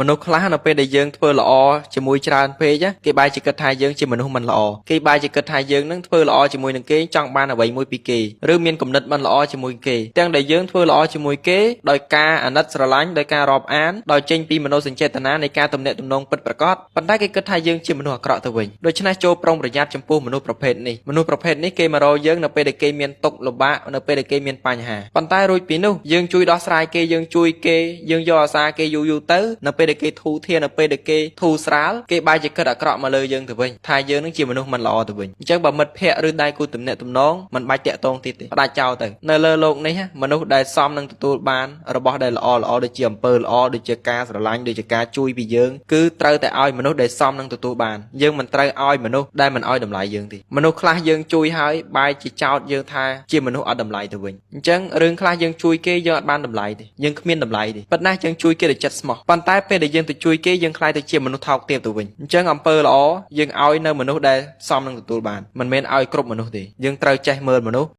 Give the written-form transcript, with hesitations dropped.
មនុស្សខ្លះនៅពេលដែលយើងធ្វើល្អជាមួយច្រើនពេកណាគេបែរជាគិតថាយើងជាមនុស្សមិនល្អគេបែរជាគិតថាយើងនឹងធ្វើល្អជាមួយនឹងគេចង់បានអ្វីមួយពីគេឬមានគំនិតមិនល្អជាមួយគេទាំងដែលយើងធ្វើល្អជាមួយគេដោយការអាណិតស្រឡាញ់ដោយការរាប់អានដោយចេញពីមនោសញ្ចេតនានៃការទំនាក់ទំនងពិតប្រាកដប៉ុន្តែគេគិតថាយើងជាមនុស្សអាក្រក់ទៅវិញដូច្នេះចូលប្រុងប្រយ័ត្នចំពោះមនុស្សប្រភេទនេះមនុស្សប្រភេទនេះគេមករកយើងនៅពេលដែលគេមានទុក្ខលំបាកនៅពេលដែលគេមានបញ្ហាប៉ុន្តែរួចពីនោះយើងជួយដោះស្រាយគេយើងជួយគេយើងយកអាសាគេយូរយូរទៅនៅពេលដែលគេធូរធារនៅពេលដែលគេធូរស្រាលគេបែរជាគិតអាក្រក់មកលើយើងទៅវិញថាយើងនឹងជាមនុស្សមិនល្អទៅវិញអញ្ចឹងបើមិត្តភ័ក្តិឬដៃគូទំនាក់ទំនងមិនបាច់តាក់ទងទៀតទេផ្ដាច់ចោលទៅនៅលើលោកនេះមនុស្សដែលសមនឹងទទួលបានរបស់ដែលល្អល្អដូចជាអំពើល្អដូចជាការស្រឡាញ់ដូចជាការជួយពីយើងគឺត្រូវតែឲ្យមនុស្សដែលសមនឹងទទួលបានយើងមិនត្រូវឲ្យមនុស្សដែលមិនឲ្យតម្លៃយើងទេមនុស្សខ្លះយើងជួយហើយបែរជាចោទយើងថាជាមនុស្សអត់តម្លៃទៅវិញអញ្ចឹងរឿងខ្លះយើងជួយគេយើងអត់បានតម្លៃទេយើងគ្មានតម្លៃទេប៉ុន្តែយើងជួយគេដោយចិត្តស្មោះប៉ុន្តែពេលដែលយើងទៅជួយគេយើងក្លាយទៅជាមនុស្សថោកទាបទៅវិញអញ្ចឹងអំពើល្អយើងឲ្យនៅមនុស្សដែលសមនឹងទទួលបានមិនមែនឲ្យគ្រប់មនុស្សទេយើងត្រូវចេះមើលមនុស្ស។